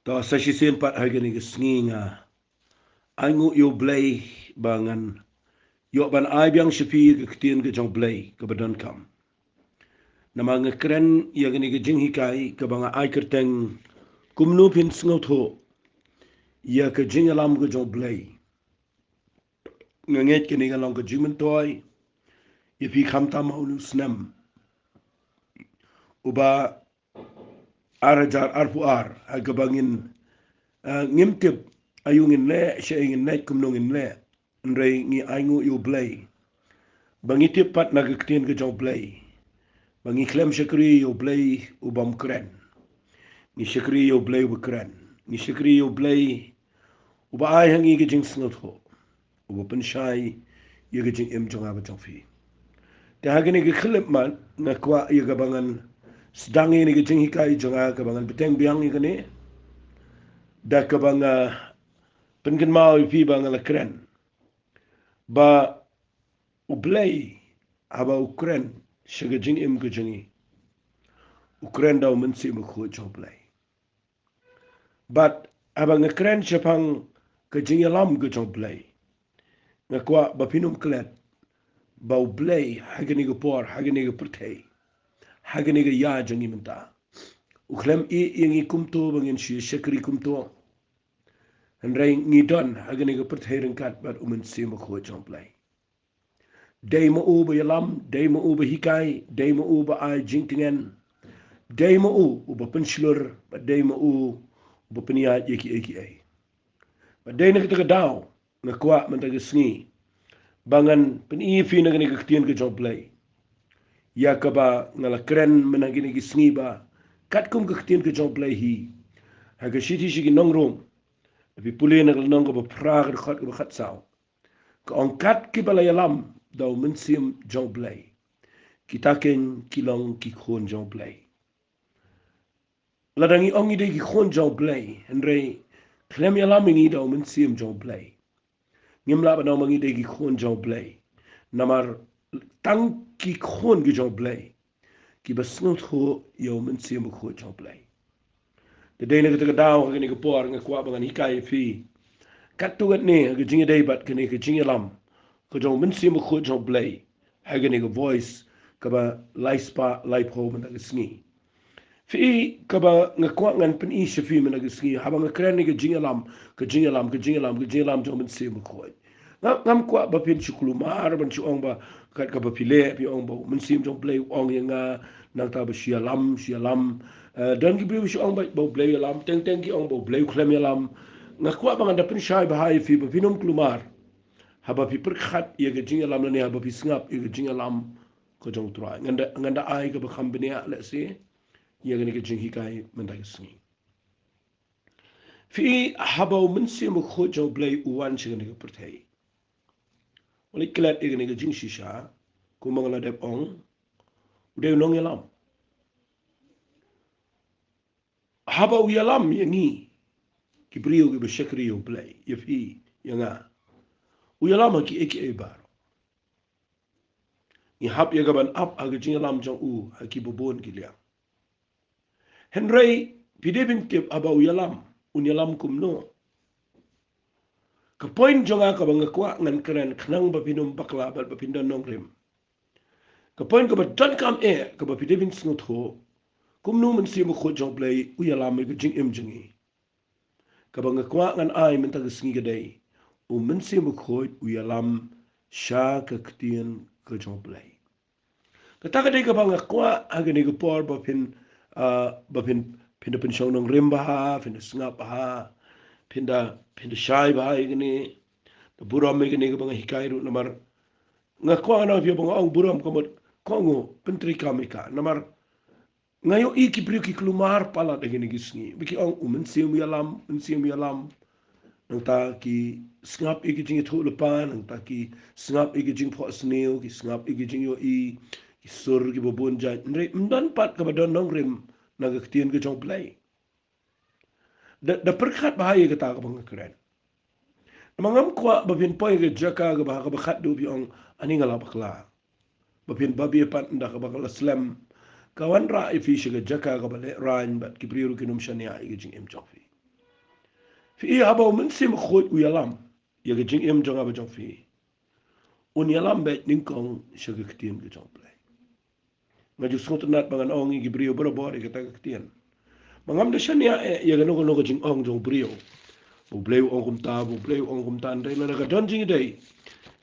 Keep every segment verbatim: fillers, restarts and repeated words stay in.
To, sa shisien pat ha kane ka sngi nga ai nguh ïa U Blei ba ngan ïoh ban ai biang sha phi ïa ka ktien ka jong U Blei kaba donkam. Namar nga kren ïa kane ka jinghikai kaba nga ai kyrteng, kumno phin sngewthuh ïa ka jingïalam ka jong U Blei. Nga ngeit kane ka long ka jingmyntoi ïa phi khamtam ha une u snem uba ar hajar arphew ar, ha kaba ngin, ah, ngim tip aïu ngin leh, shaei ngin leit, kumno ngin leh. Hynrei ngi ai nguh ïa U Blei ba ngi tip pat na ka ktien ka jong U Blei ba ngi khlem shakri ïa U Blei u bym kren. Ngi shakri ïa U Blei uba kren. Ngi shakri ïa U Blei uba ai ha ngi ka jingsngewthuh, uba pynshai ïa ka jingim jong nga bad jong phi. Te ha kane ka khyllipmat nga kwah ïa kaba ngan sdang ïa kane ka jinghikai jong nga kaba ngan bteng biang ïa kane da kaba nga pynkynmaw ïa phi ba nga la kren ba U Blei haba u kren sha ka jingim ka jong ngi, u kren da U Mynsiem Bakhuid jong U Blei. Bad haba nga kren shaphang ka jingïalam ka jong U Blei, nga kwah ba phin ym klet ba U Blei ha kane ka por, ha kane ka pyrthei, ha kane ka ïa jong ngi mynta, u khlem ïeh ïa ngi kumto ba ngin shu shakri kumto. Hynrei ngi don ha kane ka pyrthei ryngkat bad U Mynsiem Bakhuid jong U Blei. Dei ma u ba ïalam, dei ma u ba hikai, dei ma u ba ai jingtngen, dei ma u uba pynshlur, bad dei ma u uba pynïaid ïa kiei kiei. Bad dei na kata ka daw nga kwah mynta ka sngi ba ngan pyni ïa phi na kane ka ktien ka jong U Blei ïa kaba nga la kren mynta kine ki sngi ba katkum ka ktien ka jong U Blei hi, ha ka shithi sha ki nong Rom, phi pule na ka lynnong kaba phra, ka dkhot kaba khatsaw. Ka ong, kat kiba la ïalam da U Mynsiem jong U Blei, kita keiñ ki long ki khun jong U Blei. Lada ngi ong ngi dei ki khun jong U Blei hynrei khlem ïalam ïa ngi da U Mynsiem jong U Blei, ngim lah ban ong ba ngi dei ki khun jong U Blei. Namar tang ki khun ki jong U Blei kiba sngewthuh ïa U Mynsiem Bakhuid jong U Blei. Te dei na kata ka daw ha kane ka por nga kwah ba ngan hikai ïa phi katto katne ha ka jingïadei bad kane ka jingïalam ka jong U Mynsiem Bakhuid jong U Blei ha kane ka Voice kaba lai spah laiphew mynta ka sngi. Phi, kaba nga kwah ngan pyni sha phi mynta ka sngi, haba nga kren ïa ka jingïalam, ka jingïalam, ka jingïalam, ka jingïalam jong U Mynsiem Bakhuid, nga, ngam kwah ba phin shu kulmar ban shu ong ba kat kaba phi leh phi ong ba U Mynsiem jong U Blei u ong ïa nga, nangta ba shu ïalam, shu ïalam. Eh, don ki briew shu ong ba, ba U Blei u ïalam, teng teng ki ong ba U Blei u khlem ïalam. Nga kwah ba ngan da pynshai bha ïa phi ba phin ym kulmar haba phi pyrkhat ïa ka jingïalam lane haba phi sngap ïa ka jingïalam ka jong U Trai. Ngan da, ngan da ai kaba kham bniah lehse ïa kane ka jinghikai mynta ka sngi. Phi, haba U Mynsiem Bakhuid jong U Blei u wan sha kane ka pyrthei, u leit klet ïa kane ka jingshisha, kumba nga la dep ong, u dei u nongïalam. Haba u ïalam ïa ngi ki briew kiba shakri ïa U Blei, ïa phi, ïa nga, u ïalam ha kiei kiei baroh. Ngi hap ïa ka ban ap ha ka jingïalam jong u ha kiba bun ki liang. Hynrei phi dei phin tip haba u ïalam, un ïalam kumno. Ka point jong nga kaba nga kwah ngan kren khnang ba phin ym bakla bad ba phin don nongrim, ka point kaba donkam eh kaba phi dei phin sngewthuh, kumno U Mynsiem Bakhuid jong U Blei u ïalam ïa ka jingim jong ngi. Kaba nga kwah ngan ai mynta ka sngi ka dei, U Mynsiem Bakhuid u ïalam sha ka ktien ka jong U Blei. Kata ka dei kaba nga kwah ha kane ka por ba phin, ah, ba phin, phin da pynshong nongrim bha, phin da sngap bha, phin da, phin da shai bha ïa kane, da burom ïa kane kaba nga hikai ruh namar nga kwah ngan ong ïa phi ba nga ong burom ka mut ka ong u pyntreikam ïa ka namar nga ïohi ki briew ki kulmar palat ha kine ki sngi ba ki ong U Mynsiem u ïalam, Mynsiem u ïalam. Nangta ki sngap ïa ki jingïathuhlypa, nangta ki sngap ïa ki jingphohsniew, ki sngap ïa ki jingïohi, ki sur kiba bun jait. Hynrei ym don pat kaba don nongrim na ka ktien ka jong U Blei. Da, da pyrkhat bha ïa kata kaba nga kren. Namar ngam kwah ba phin poi ha ka jaka kaba, kaba khatduh phi ong, ani nga la bakla. Ba phin babe pat ynda kaba ka la slem ka wanrah ïa phi sha ka jaka kaba lehraiñ bad ki briew ruh kin ym shaniah ïa ka jingim jong phi. Phi i haba u Mynsiem Bakhuid u ïalam ïa ka jingim jong nga bad jong phi, un ïalam beit nyngkong sha ka ktien ka jong U Blei. Nga ju sngewtynnat ba ngan ong ïa ki briew barabor ïa kata ka ktien. Ba ngam da shaniah eh ïa kano kano ka jingong jong u briew. Ba U Blei u ong kumta, ba U Blei u ong kumta, hynrei lada ka don jingïadei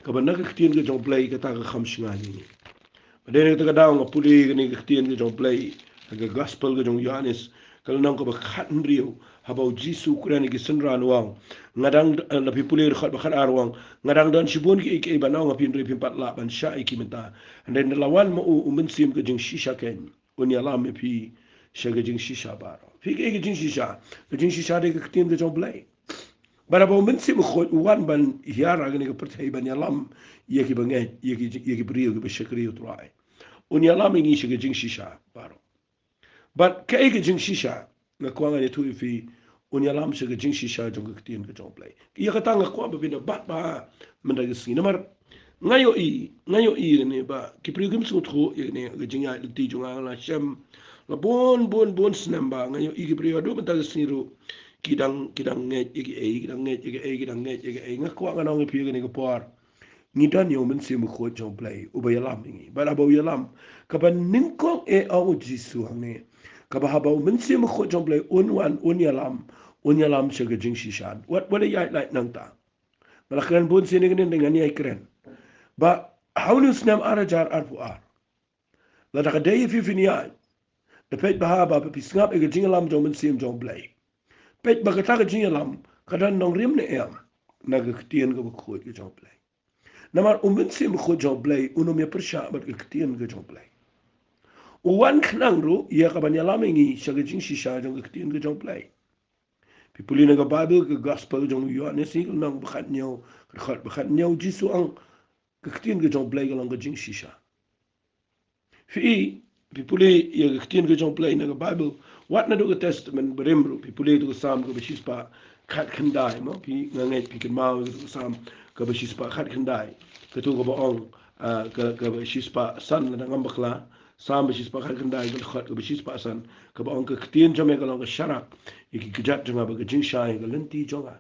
kaba na ka ktien ka jong U Blei, kata ka kham shngaiñ ïa ngi. Ba dei na kata ka daw nga pule ïa kane ka ktien ka jong U Blei ha ka gospel ka jong u Ïoannis, ka lynnong kaba khathynriew, haba u Jisu u kren ïa ki synran u ong, nga dang, eh, lada phi pule dkhot ba khatar u ong, nga dang don shibun kiei kiei ban ong ha phi, hynrei phim pat lah ban shah ïa ki mynta. Hynrei ynda la wan ma u, u Mynsiem ka jingshisha keiñ, un ïalam ïa phi sha ka jingshisha baroh. Phi, kaei ka jingshisha? Ka jingshisha dei ka ktien ka jong U Blei. Bad haba u Mynsiem Bakhuid u wan ban hiar ha kane ka pyrthei ban ïalam ïa kiba ngeit, ïa ki, ïa ki briew kiba shakri ïa U Trai, un ïalam ïa ngi sha ka jingshisha baroh. Bad kaei ka jingshisha? Nga kwah ngan ïathuh ïa phi, un ïalam sha ka jingshisha jong ka ktien ka jong U Blei. Ïa kata nga kwah ba phin da bat bha mynta ka sngi. Namar nga ïohi, nga ïohi ïa kane ba ki briew kim sngewthuh ïa kane, ka jingïaid lynti jong nga, nga la shem la bun bun bun snem, ba nga ïohi ki briew haduh mynta ka sngi ruh ki dang, ki dang ngeit ïa kiei, ki dang ngeit ïa kiei, ki dang ngeit ïa kiei. Nga kwah ngan ong ïa phi ïa kane ka por, ngi don ïa u Mynsiem Bakhuid jong U Blei uba ïalam ïa ngi. Bad haba u ïalam, kaba nyngkong eh ong u Jisu hangne, kaba haba u Mynsiem Bakhuid jong U Blei un wan, un ïalam, un ïalam sha ka jingshisha. Wat, wat ïa lait nangta. Nga la kren bun sien ïa kane, hynrei ngan ïai kren. Ba ha une u snem ar hajar arphew ar, lada ka dei ïa phi phin ïaid, da peit bha ba phi sngap ïa ka jingïalam jong u Mynsiem jong U Blei. Peit ba kata ka jingïalam ka don nongrim ne em na ka ktien kaba khuid ka jong U Blei. Namar u Mynsiem Bakhuid jong U Blei un ym ïa pyrshah bad ka ktien ka jong U Blei. U wan khnang ruh ïa kaban ïalam ïa ngi sha ka jingshisha jong ka ktien ka jong U Blei. Phi pule na ka Baibl, ka gospel jong u Ïoannis, ka lynnong ba khathynñiew, ka dkhot ba khathynñiew, u Jisu u ong, ka ktien ka jong U Blei ka long ka jingshisha. Phi i, phi pule ïa ka ktien ka jong U Blei na ka Baibl, wat naduh ka Testament Barim ruh, phi pule ïa ka Salm kaba shispah khatkhyndai, mo, phi, nga ngeit phi kynmaw ïa ka Salm kaba shispah khatkhyndai. Kato kaba ong, ah, ka, kaba shispah san lada ngam bakla, Salm ba shispah khatkhyndai, ka dkhot kaba shispah san, kaba ong, ka ktien jong me ka long ka sharak ïa ki kjat jong nga bad ka jingshai ïa ka lynti jong nga.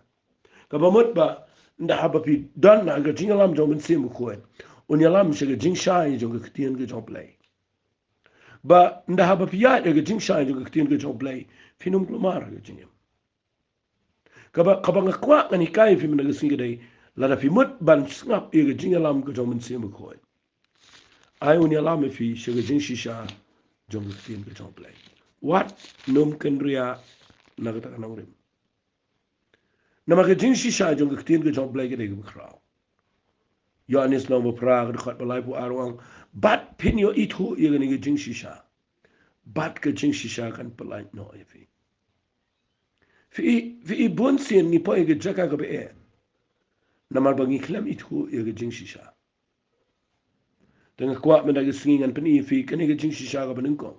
Kaba mut ba ynda haba phi don ha ka jingïalam jong u Mynsiem Bakhuid, un ïalam sha ka jingshai jong ka ktien ka jong U Blei. Ba ynda haba phi ïaid ha ka jingshai jong ka ktien ka jong U Blei, phin ym kulmar ha ka jingim. Kaba, kaba nga kwah ngan hikai ïa phi mynta ka sngi ka dei, lada phi mut ban sngap ïa ka jingïalam ka jong u Mynsiem Bakhuid, ai un ïalam ïa phi sha ka jingshisha jong ka ktien ka jong U Blei. Wat nym kynriah na kata ka nongrim. Namar ka jingshisha jong ka ktien ka jong U Blei ka dei kaba khraw. Ïoannis lynnong ba phra, ka dkhot ba laiphew ar, u ong, bad phin ïoh ithuh ïa kane ka jingshisha, bad ka jingshisha kan pyllait noh ïa phi. Phi i, phi i, bun sien ngi poi ha ka jaka kaba eh namar ba ngi khlem ithuh ïa ka jingshisha. Te nga kwah mynta ka sngi ngan pyni ïa phi kane ka jingshisha kaba nyngkong.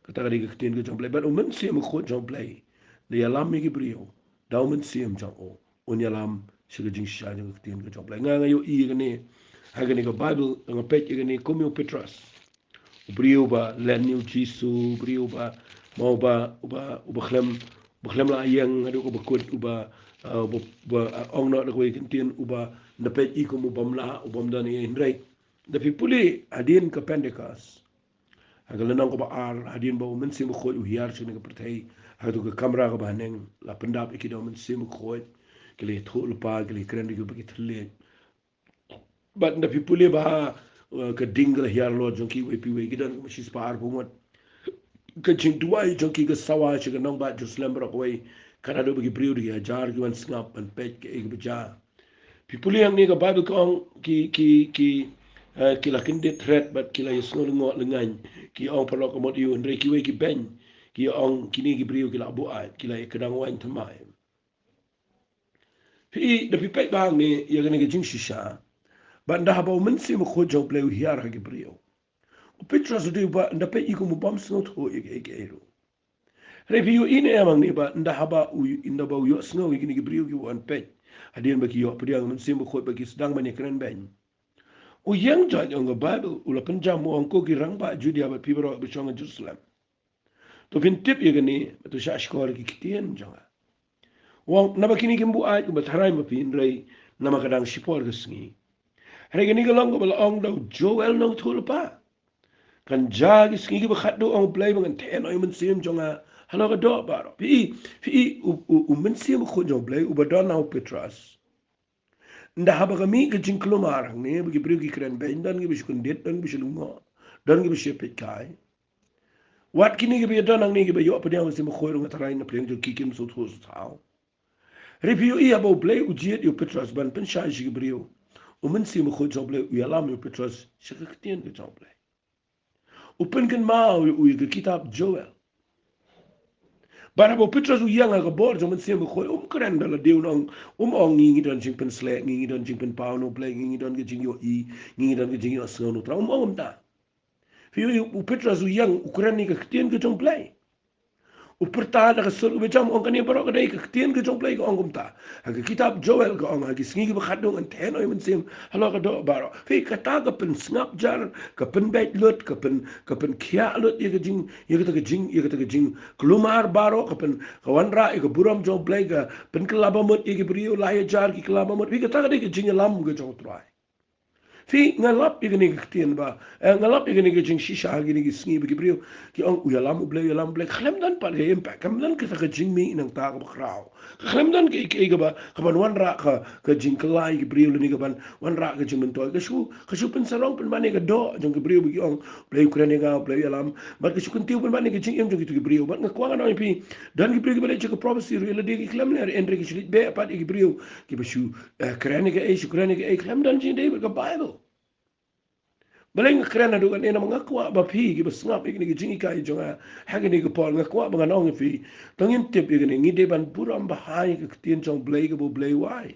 Kata ka dei ka ktien ka jong U Blei. Bad u Mynsiem Bakhuid jong U Blei, da ïalam ïa ki briew da u Mynsiem jong u, un ïalam sha ka jingshisha jong ka ktien ka jong U Blei. Nga, nga ïohi ïa kane ha kane ka Baibl, nga peit ïa kane kum ïa u Petros, u briew ba len ïa u Jisu, u briew ba, mo, uba, uba, uba khlem, uba khlem lah ïeng haduh kaba kut, uba, ah, uba, uba, ah, ong noh da kawei ka ktien, uba, ynda peit i kum u bym lah, u bym don ei, hynrei da phi pule hadien ka Pentekost, ha ka lynnong kaba ar, hadien ba u Mynsiem Bakhuid u hiar sha kane ka pyrthei, ha kato ka kamra kaba haneng, la pyndap ïa ki da u Mynsiem Bakhuid, ki la ïathuhlypa, ki la ïakren da kiba ki thylliej. Bad ynda phi pule bha, uh, ka ding ka la hiar lut jong kiwei pa kiwei, ki don kumba shispah arphew ngut. Ka jingduwai jong ki ka sawa sha ka nongbah Jerusalem baroh kawei, ka la duh ba ki briew da ki hajar ki wan sngap ban peit kaei kaba jia. Phi pule hangne ka Baibl ka ong ki, ki, ki, eh, ki la kyndit thret bad ki la ïasngew lyngngoh lyngngain. Ki ong paralok ka mut aïu, hynrei kiwei ki beiñ ki ong kine ki briew ki la buaid, ki la ïakdang waiñ thymmai. Phi i, da phi peit bha hangne ïa kane ka jingshisha, ba ynda haba u Mynsiem Bakhuid jong U Blei u hiar ha ki briew, u Petros u dei uba, ynda peit i kum u bym sngewthuh ïa kiei kiei ruh. Hynrei phi ïohi ne em hangne ba ynda haba u, ynda ba u ïohsngew ïa kine ki briew kiba wan peit, hadien ba ki ïoh pdiang u Mynsiem Bakhuid ba ki sdang ban ïakren beiñ, u ïeng joit, ong ka Baibl, u la pynjam, u ong, ko ki rangbah Judia bad phi baroh ba shong ha Jerusalem, to phin tip ïa kane, to shah shkor ïa ki ktien jong nga. Ong, naba kine kim buaid kumba tharai ma phi, hynrei namar ka dang shipor ka sngi. Hynrei kane ka long kaba la ong da u Joel nongthoh lypa. Kan jia ki sngi kiba khatduh, ong u Blei, ba ngan theh noh ïa u Mynsiem jong nga halor ka doh baroh. Phi i, phi i, u, u, u Mynsiem Bakhuid jong u Blei uba don ha u Petros. Ynda haba ka mih ka jingkulmar hangne, ba ki briew ki kren beiñ, don kiba shu kyndit, don kiba shu lyngngoh, don kiba shu peit kai. Wat kine kiba ïadon hangne kiba ïoh pdiang u Mynsiem Bakhuid ruh nga tharai na pdeng jong ki kim sngewthuh sngewthaw. Hynrei phi ïohi haba u Blei u jied ïa u Petros ban pynshai sha ki briew, u Mynsiem Bakhuid jong u Blei u ïalam ïa u Petros sha ka ktien ka jong u Blei. U pynkynmaw ïa u ïa ka kitab Joel. Bad haba u Petros u ïeng ha ka bor jong u Mynsiem Bakhuid, um kren da lade, un ong, um ong ngi ngi don jingpynsleh, ngi ngi don jingpynpaw na u Blei, ngi ngi don ka jingïohi, ngi ngi don ka jingïohsngew na u Trai. Um ong kumta. Phi ïohi u Petros u ïeng u kren ïa ka ktien ka jong u Blei. U pyrta da ka sur kaba jam, ong kane baroh ka dei ka ktien ka jong u Blei, ka ong kumta. Ha ka kitab Joel ka ong, ha ki sngi kiba khatduh ngan theh noh ïa u Mynsiem halor ka doh baroh. Phi, kata ka pynsngap jar, ka pynbeit lut, ka pyn, ka pynkhiah lut ïa ka jing, ïa kata ka jing, ïa kata ka jingkulmar baroh, ka pyn, ka wanrah ïa ka burom jong u Blei, ka pynkylla bamut ïa ki briew, lai hajar ki kylla bamut. Phi, kata ka dei ka jingïalam ka jong u Trai. Phi, nga lap ïa kane ka ktien ba, eh, nga lap ïa kane ka jingshisha ha kine ki sngi ba ki briew ki ong u ïalam u Blei, u ïalam u Blei. Khlem don pat ka impact, khlem don kata ka jingmih nangta kaba khraw. Khlem don ka, ka, kaba, kaban wanrah ka, ka jingkylla ïa ki briew lane kaban wanrah ka jingmyntoi. Ka shu, ka shu pynsarong pynban ïa ka doh jong ki briew ba ki ong u Blei u kren ïa nga, u Blei u ïalam. Bad ka shu kyntiew pynban ïa ka jingim jong kito ki briew. Bad nga kwah ngan ong ïa phi, don ki briew kiba leit sha ka prophecy ruh ïa lade ki khlem leh, hynrei ki shu leit beh pat ïa ki briew kiba shu, eh, kren ïa kaei, shu kren ïa kaei, khlem don jingïadei bad ka Bible. Balei nga kren haduh kane? Namar nga kwah ba phi kiba sngap ïa kane ka jinghikai jong nga ha kane ka por, nga kwah ba ngan ong ïa phi, to ngin tip ïa kane, ngi dei ban burom bha ïa ka ktien jong u Blei kaba u Blei u ai.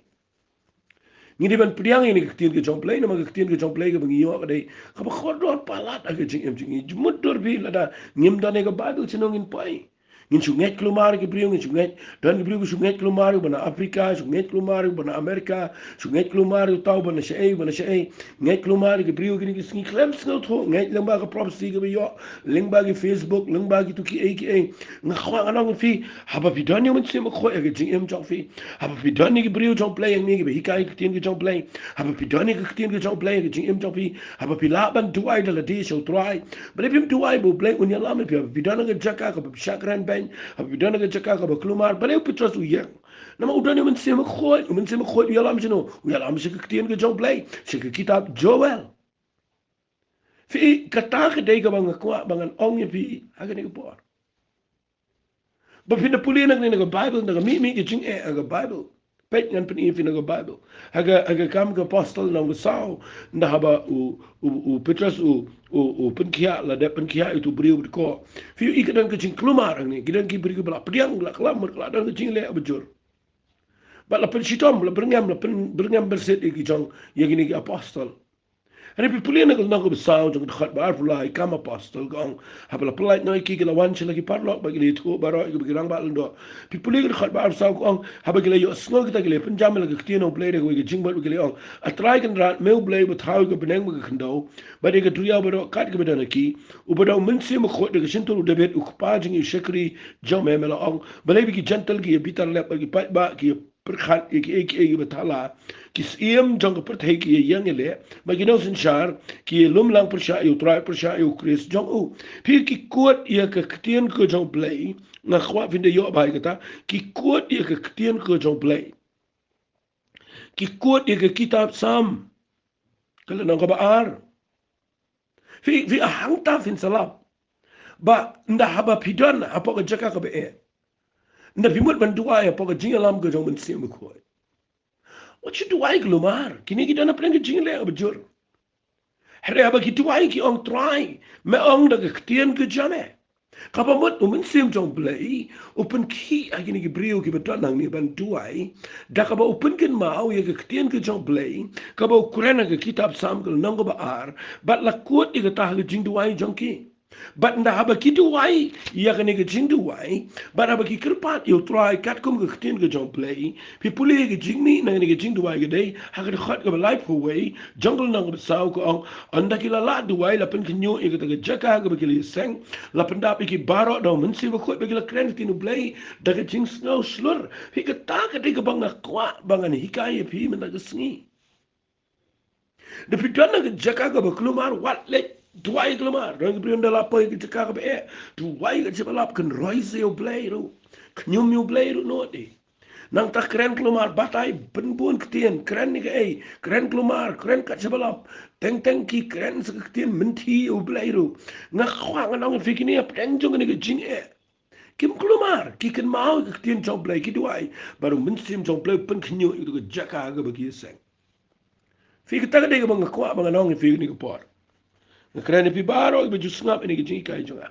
Ngi dei ban pdiang ïa kane ka ktien ka jong u Blei, namar ka ktien ka jong u Blei kaba ngi ïoh ka dei kaba kordor palat ha ka jingim jong ngi. Mutdur phi lada ngim don ïa ka Bible, shano ngin poi? Ngin shu ngeit kulmar ki briew, ngin shu ngeit, don ki briew ki shu ngeit kulmar uba na Africa, shu ngeit kulmar uba na America, shu ngeit kulmar uta uba na shaei, uba na shaei. Ngeit kulmar ki briew kine ki sngi, khlem sngewthuh, ngeit lyngba ka prophecy kaba ïoh, lyngba ki Facebook, lyngba kitu kiei kiei. Nga kwah ngan ong ïa phi, haba phi don ïa u Mynsiem Bakhuid ha ka jingim jong phi, haba phi don ïa ki briew jong u Blei hangne kiba hikai ka ktien ka jong u Blei, haba phi don ïa ka ktien ka jong u Blei ha ka jingim jong phi, haba phi lah ban duwai da lade sha u Trai. Balei phim duwai ba u Blei un ïalam ïa phi? Haba phi don ha ka jaka kaba phi shah kren beiñ, haba phi don ha ka jaka kaba kulmar, balei u Petros u ïeng? Namar u don ïa u Mynsiem Bakhuid, u Mynsiem Bakhuid u ïalam shano? U ïalam sha ka ktien ka jong u Blei, sha ka kitab Joel. Phi, kata ka dei kaba nga kwah ba ngan ong ïa phi ha kane ka por. Ba phin da pule na kane, na ka Bible, na ka mih mih ka jingeh ha ka Bible. Peit, ngan pyni ïa phi na ka Bible. Ha ka, ha ka Kam ki Apostol lynnong ba saw, ynda haba u, u, u Petros u, u, u pynkhiah, la dep pynkhiah ïa utu u briew bad ko. Phi ïohi ka don ka jingkulmar hangne, ki don ki briew kiba la pdiang, la klam, la don ka jingleh ba jur. Bad la pynshitom, la byrngem, la pyn, byrngem byrsit ïa ki jong, ïa kine ki apostol. Hynrei phi pule na ka lynnong kaba saw jong ka dkhot ba arphew lai, Kam Apostol ka ong, haba la pyllait noh ïa ki, ki la wan sha la ki paralok bad ki la ïathuh baroh ïa kaba ki rangbah lyngdoh. Phi pule ka dkhot ba arphew saw ka ong, haba ki la ïohsngew kita ki la pynjam ïa la ka ktien u Blei da kawei ka jingmut bad ki la ong, A Trai Kynrad, me u Blei uba thaw ïa ka bneng bad ka khyndew, bad ïa ka duriaw baroh kat kaba don ha ki, uba da u Mynsiem Bakhuid da ka shyntur u Dabid u kpa jong ngi u shakri jong me, me la ong, Balei ba ki Jentil ki ïa bitar lep bad ki paidbah ki ïa pyrkhat ïa kiei kiei kiba thala, ki syiem jong ka pyrthei ki ïa ïeng ïa leh, bad ki nongsynshar ki ïa lumlang pyrshah ïa u Trai, pyrshah ïa u Khrist jong u. Phi, ki kut ïa ka ktien ka jong u Blei, nga kwah phin da ïoh bha ïa kata, ki kut ïa ka ktien ka jong u Blei. Ki kut ïa ka kitab Salm, ka lynnong kaba ar. Phi, phi, hangta phin sa lap ba ynda haba phi don hapoh ka jaka kaba eh, ynda phi mut ban duwai hapoh ka jingïalam ka jong u Mynsiem Bakhuid, wat shu duwai kulmar. Kine ki don hapdeng ka jingleh ba jur. Hynrei haba ki duwai ki ong, Trai, me ong da ka ktien ka jong me. Kaba mut u Mynsiem jong u Blei u pynkhih ha kine ki briew kiba don hangne ban duwai, da kaba u pynkynmaw ïa ka ktien ka jong u Blei, kaba u kren ha ka kitab Salm ka lynnong kaba ar, bad la kut ïa kata ha ka jingduwai jong ki. Bad ynda haba ki duwai ïa kane ka jingduwai, bad haba ki kyrpad ïa U Trai katkum ka ktien ka jong U Blei, phi pule ïa ka jingmih na kane ka jingduwai ka dei ha ka dkhot kaba laiphew wei jong ka lynnong kaba saw, ka ong: Ynda ki la lad duwai, la pynkhynñiuh ïa kata ka jaka kaba ki la ïaseng, la pyndap ïa ki baroh da U Mynsiem Bakhuid, bad ki la kren ktien U Blei da ka jingsngew shlur. Phi, kata ka dei kaba nga kwah ba ngan hikai ïa phi mynta ka sngi. Da phi don ha ka jaka kaba kulmar, wat leit duwai kulmar. Don ki briew ynda la poi ha ka jaka kaba eh, duwai ka jingpynlap, kynroi sa ïa U Blei ruh, khñium ïa U Blei ruh noh de. Nangta kren kulmar, batai, pynbun ktien, kren ïa kaei, kren kulmar, kren ka jingpynlap. Teng teng ki kren sa ka ktien, mynthi ïa U Blei ruh. Nga kwah ngan ong ïa phi, kine hapdeng jong kane ka jingeh, kim kulmar, ki kynmaw ïa ka ktien jong U Blei, ki duwai, bad U Mynsiem jong U Blei u pynkhynñiuh ïa ka jaka kaba ki ïaseng. Phi, kata ka dei kaba nga kwah ba ngan ong ïa phi kane ka por. Nga kren ïa phi baroh kiba ju sngap ïa kane ka jinghikai jong nga.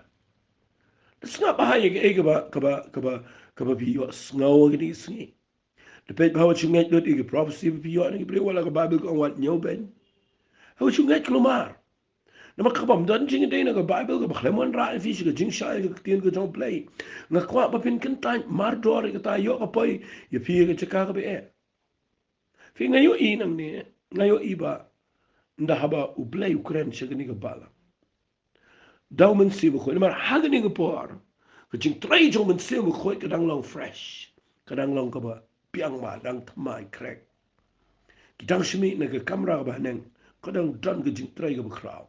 Da sngap bha ïa kaei kaba, kaba, kaba, kaba phi ïohsngew ha kine ki sngi. Da peit bha, wat shu ngeit lut ïa ki prophecy ba phi ïoh na ki briew, wat la ka Baibl ka ong wat ñiewbeiñ. Wat shu ngeit kulmar. Namar kaba ym don jingïadei na ka Baibl kaba khlem wanrah ïa phi sha ka jingshai ka ktien ka jong U Blei. Nga kwah ba phin kyntait mardor ïa kata, ïoh ka poi ïa phi ha ka jaka kaba eh. Phi, nga ïohi nangne, nga ïohi ba ynda haba U Blei u kren sha kane ka balang da U Mynsiem Bakhuid, namar ha kane ka por ka jingtrei jong U Mynsiem Bakhuid ka dang long fresh, ka dang long kaba biang, ma dang thymmai khreh. Ki dang shmih na ka kamra kaba haneng, ka dang don ka jingtrei kaba khraw.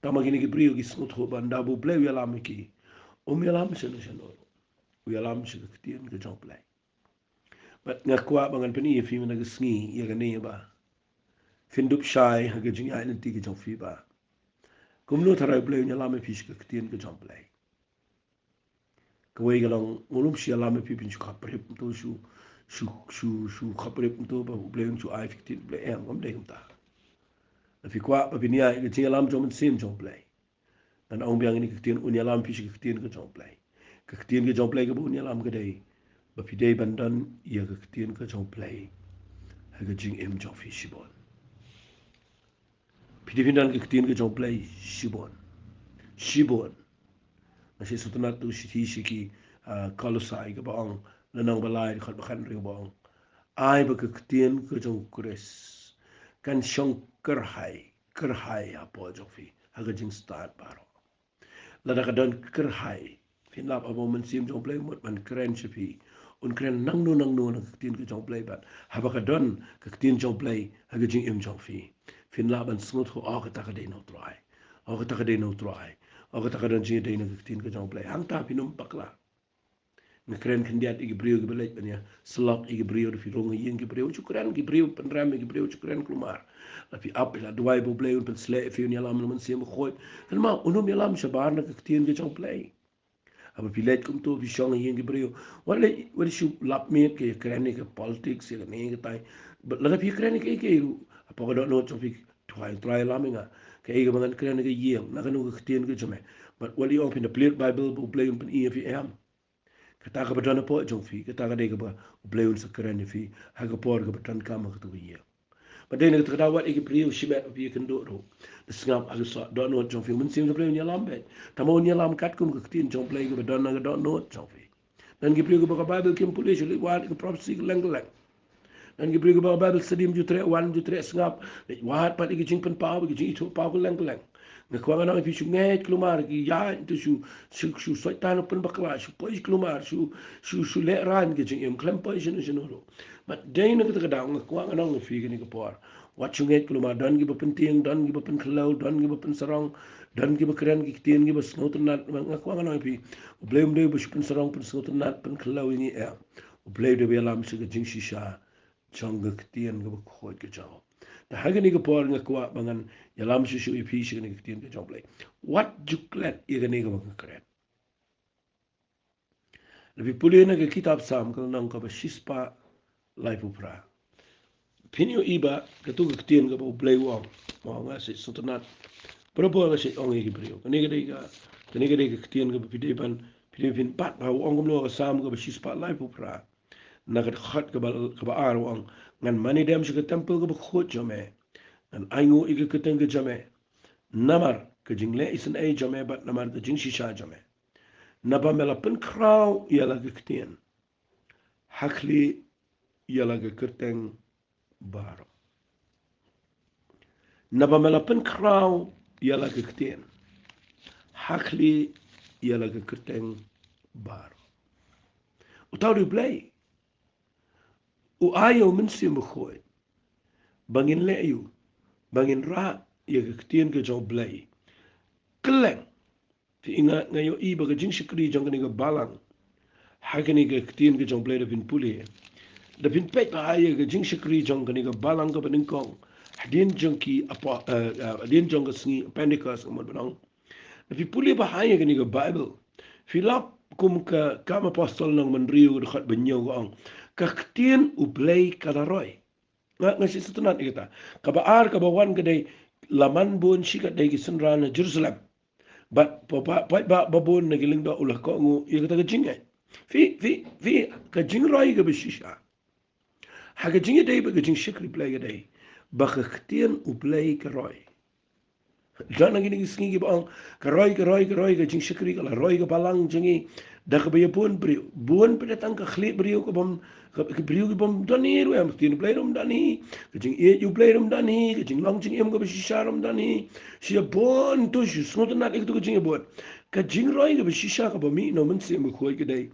Tangba kine ki briew ki sngewthuh ba ynda ba U Blei u ïalam ïa ki, um ïalam shano shano, u ïalam sha ka ktien ka jong U Blei. Bad nga kwah ba ngan pyni ïa phi mynta ka sngi ïa kane ba phin dup shai ha ka jingïaid lynti ka jong phi ba kumno tharai U Blei un ïalam ïa phi sha ka ktien ka jong U Blei. Kawei ka long, um lum shu ïalam ïa phi phin shu khaprip kumto, shu, shu, shu, shu khaprip kumto ba U Blei un shu ai phi ktien U Blei, em, kam dei kumta. Lada phi kwah ba phin ïaid ka jingïalam jong U Mynsiem jong U Blei, ngan ong biang ïa kane ka ktien, un ïalam phi sha ka ktien ka jong U Blei. Ka ktien ka jong U Blei kaba un ïalam ka dei ba phi dei ban don ïa ka ktien ka jong U Blei ha ka jingim jong phi shibun. Phi dei phin don ka ktien ka jong U Blei shibun. Shibun. Nga sngewtynnat tu shithi sha ki, ah, Kolosai kaba ong, lynnong ba lai, dkhot ba khathynriew ba ong: Ai ba ka ktien ka jong U Khrist kan shong kyrhai, kyrhai hapoh jong phi ha ka jingstad baroh. Lada ka don kyrhai, phin lap haba U Mynsiem jong U Blei u mut ban kren sha phi, un kren nangno nangno na ka ktien ka jong U Blei, bad haba ka don ka ktien jong U Blei ha ka jingim jong phi, phin lah ban sngewthuh, oh, kata ka dei na U Trai. Oh, kata ka dei na U Trai. Oh, kata ka don jingïadei na ka ktien ka jong U Blei. Hangta phin ym bakla. Nga kren khyndiat ïa ki briew kiba leit ban ïasyllok ïa ki briew, da phi rung ha ïing ki briew, shu kren ki briew, pynrem ïa ki briew, shu kren kulmar. Lada phi ap, phi la duwai ba U Blei un pynshlur ïa phi, un ïalam na U Mynsiem Bakhuid, kynmaw un ym ïalam shabar na ka ktien ka jong U Blei. Haba phi leit kumto, phi shong ha ïing ki briew, wat leit, wat shu lap miet ka ïakren ïa ka politics, ïa kane ïa katai. Bad lada phi kren ïa kaei kaei ruh hapoh ka dohnud jong phi, to ai U Trai ïalam ïa nga, kaei kaba ngan kren ha ka ïing, na kano ka ktien ka jong me. Bad wat leit ong phin da plie Baibl ba U Blei un pyni ïa phi, em. Kata kaba don hapoh jong phi, kata ka dei kaba U Blei un sa kren ïa phi ha ka por kaba donkam ha kato ka ïing. Bad dei na kata ka daw, wat ïa ki briew shimet ba phi ïakynduh ruh, da sngap ha ka soh dohnud jong phi, U Mynsiem jong U Blei un ïalam beit. Tangba un ïalam katkum ka ktien jong U Blei kaba don ha ka dohnud jong phi. Don ki briew kiba ka Baibl kim pule, shu leit wad ïa ka prophecy kylleng kylleng. Don ki briew kiba ka Baibl study ym ju treh wan, ym ju treh sngap, leit wad pat ïa ka jingpynpaw, ïa ka jingithuhpaw kylleng kylleng. Nga kwah ngan ong ïa phi, shu ngeit kulmar, ki ïaid to shu, shu, shu Soitan u pynbakla, shu poi kulmar, shu, shu, shu lehraiñ ka jingim, khlem poi shano shano ruh. Bad dei na kata ka daw nga kwah ngan ong ïa phi kane ka por, wat shu ngeit kulmar. Don kiba pyntieng, don kiba pynkhlaiñ, don kiba pynsarong, don kiba kren ki ktien kiba sngewtynnat. Nga kwah ngan ong ïa phi, U Blei um dei ba shu pynsarong, pynsngewtynnat, pynkhlaiñ ïa ngi, em. U Blei u dei ba ïalam sha ka jingshisha jong ka ktien kaba khuid ka jong u. Te ha kane ka por nga kwah ba ngan ïalam shuh shuh ïa phi sha kane ka ktien ka jong U Blei. Wat ju klet ïa kane kaba nga kren. Lada phi pule na ka kitab Salm ka lynnong kaba shispah laiphew phra, phin ïohi ba kato ka ktien kaba U Blei u ong, ma nga shu sngewtynnat, barabor nga shu ong ïa ki briew. Kane ka dei ka, kane ka dei ka ktien kaba phi dei ban, phi dei phin bat bha. U ong kumno ha ka Salm kaba shispah laiphew phra, na ka dkhot kaba, kaba ar, u ong: Ngan mane dem sha ka temple kaba khuid jong me, ngan ainguh ïa ka kyrteng ka jong me, namar ka jingleh isynei jong me bad namar ka jingshisha jong me. Naba me la pynkhraw ïa la ka ktien, ha khlieh ïa la ka kyrteng baroh. Naba me la pynkhraw ïa la ka ktien, ha khlieh ïa la ka kyrteng baroh. Uta u dei U Blei. U ai ïa u Mynsiem Bakhuid ba ngin leh ïa u, ba ngin rah ïa ka ktien ka jong U Blei. Kylleng. Te nga, nga ïohi ba ka jingshakri jong kane ka balang ha kane ka ktien ka jong U Blei, da phin pule, da phin peit bha ïa ka jingshakri jong kane ka balang kaba nyngkong hadien jong ki apo-, eh, eh, hadien jong ka sngi Pentecost, ka mut ba nang. Da phi pule bha ïa kane ka Baibl, phi lap kum ka Kam Apostol lynnong ba hynriew, ka dkhot ba hynñiew, ka ong, ka ktien U Blei ka la roi. Nga, nga sngewthuh ïa kata. Kaba ar, kaba wan ka dei, la man bun shi katdei ki synran na Jerusalem. Bad paidbah, paidbah babun na ki lyngdoh u la kohnguh ïa kata ka jingngeit. Phi, phi, phi, ka jingroi kaba shisha ha ka jingïadei bad ka jingshakri Blei ka dei ba ka ktien U Blei ka roi. Don ha kine ki sngi kiba ong, ka roi, ka roi, ka roi, ka jingshakri ka la roi ka balang jong ngi da kaba ïabun briew. Bun pat tang ka khlieh briew ka bym, ka, ka briew ki bym don hi ruh, em, ka ktien U Blei ruh ym don hi, ka jingïeit U Blei ruh ym don hi, ka jinglong jingim kaba shisha ruh ym don hi. Shi ïabun tu, shi sngewtynnat ïa katu ka jingïabun. Ka jingroi kaba shisha kaba mih na u Mynsiem Bakhuid ka dei,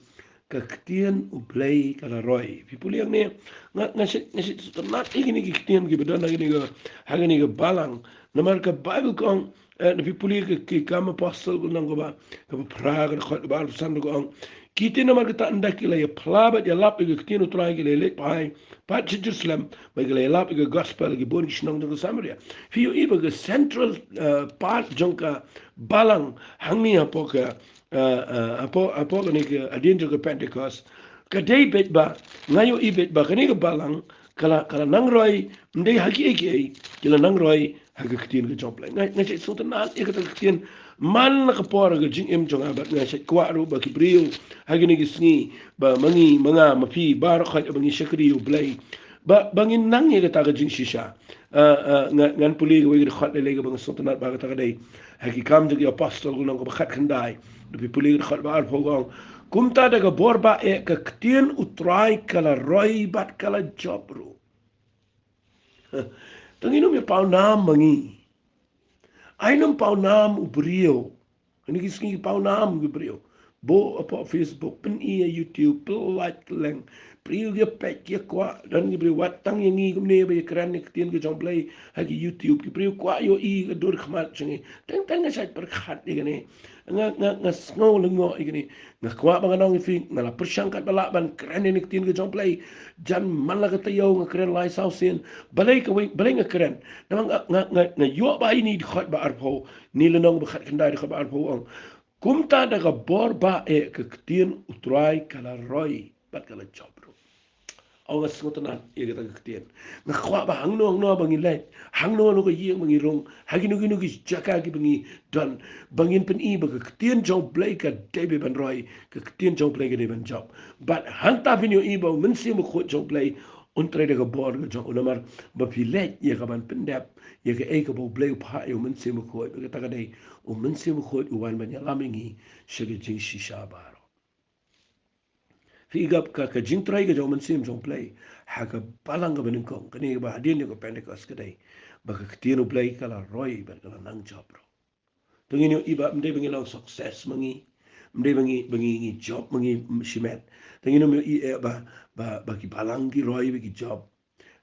ka ktien U Blei ka la roi. Phi pule hangne, nga, nga shu, nga shu sngewtynnat ïa kine ki ktien kiba don ha kane ka, ha kane ka balang. Namar ka Baibl ka ong, eh, da phi pule ka, ki Kam Apostol ka lynnong kaba, kaba phra, ka dkhot kaba arphew san, ka ong, ki te namar kata ynda ki la ïaphla bad ïalap ïa ka ktien U Trai, ki la ïaleit phai pat sha Jerusalem, bad ki la ïalap ïa ka gospel ha ki bun ki shnong jong ka Samaria. Phi ïohi ba ka central, eh, part jong ka balang hangne hapoh ka, eh, eh, hapoh, hapoh kane ka hadien jong ka Pentecost, ka dei beit ba, nga ïohi beit ba kane ka balang ka la, ka la nang roi, ym dei ha kiei kiei, ki la nang roi ha ka ktien ka jong U Blei. Nga, nga shu sngewtynnat ïa kata ka ktien man la ka por ha ka jingim jong nga, bad nga shu kwah ruh ba ki briew ha kine ki sngi, ba ma ngi, ma nga, ma phi baroh, haba ngi shakri ïa U Blei, ba, ba ngin nang ïa kata ka jingshisha. Ah, ah, nga, ngan pule kawei ka dkhot lei lei kaba nga sngewtynnat bha, kata ka dei ha ki Kam jong ki Apostol ka lynnong kaba khatkhyndai, da phi pule ka dkhot ba arphew, ka ong, kumta da ka bor ba eh ka ktien U Trai ka la roi bad ka la jop ruh. Te ngin ym ïa pawnam ma ngi. Ai, ngin ym pawnam u briew. Kine ki sngi pawnam ki briew. Buh hapoh Facebook, pyni ha YouTube, pynlait kylleng. Briew ki ïa peit, ki ïa kwah, don ki briew, wat tang ïa ngi kumne ba ïa kren ïa ka ktien ka jong U Blei ha ki YouTube. Ki briew kwah ïohi ka dur khmat jong ngi. Teng teng nga shait pyrkhat ïa kane. Nga, nga, nga sngew lyngngoh ïa kane. Nga kwah ba ngan ong ïa phi, nga la pyrshang katba lah ban kren ïa ka ktien ka jong U Blei. Jan man la ka taïew nga kren lai saw sien. Balei kawei, balei nga kren? Namar nga, nga, nga, nga ïoh ba ïa kane dkhot ba arphew, kane lynnong ba khatkhyndai dkhot ba arphew, ong, kumta da ka bor ba eh ka ktien U Trai ka la roi bad ka la jop ruh. Ong, nga sngewtynnat ïa kata ka ktien. Nga kwah ba hangno hangno ba ngi leit, hangno hangno ka ïing ba ngi rung, ha kino kino ki jaka kiba ngi don, ba ngin pyni ba ka ktien jong U Blei ka dei ban roi, ka ktien jong U Blei ka dei ban jop. Bad hangta phin ïohi ba u Mynsiem Bakhuid jong U Blei un trei da ka bor ka jong u, namar ba phi leit ïa ka ban pyndep ïa kaei kaba U Blei u phah ïa u Mynsiem Bakhuid. Kata ka dei, u Mynsiem Bakhuid u wan ban ïalam ïa ngi sha ka jingshisha baroh. Phi i, ka, ka, ka jingtrei ka jong u Mynsiem jong U Blei ha ka balang kaba nyngkong, kane kaba hadien jong ka Pentecost, ka dei ba ka ktien U Blei ka la roi bad ka la nang jop ruh. Te ngin ïohi ba ym dei ba ngi long success ma ngi, ym dei ba ngi, ba ngi, ngi jop ma ngi shimet. Te ngin ym ïohi eh ba, ba, ba ki balang ki roi ba ki jop.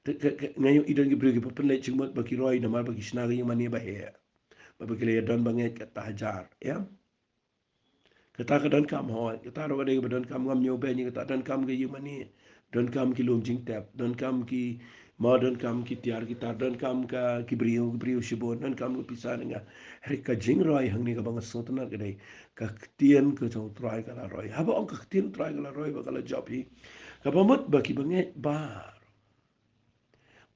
Te, ka, ka, nga ïohi don ki briew kiba pynleit jingmut ba ki roi namar ba ki shna ka ïingmane ba heh, ba, ba ki la ïa don bangeit kata hajar, ïa. Kata ka donkam hooid, kata ruh ka dei kaba donkam, ngam ñiewbeiñ ïa kata, donkam ka ïingmane, donkam ki lum jingtep, donkam ki, mo, donkam ki tiar ki tar, donkam ka, ki briew, ki briew shibun, donkam ka pisa, ne nga. Hynrei ka jingroi hangne kaba nga sngewtynnat ka dei, ka ktien ka jong U Trai ka la roi. Haba ong ka ktien U Trai ka la roi bad ka la jop hi, kaba mut ba ki bangeit baroh,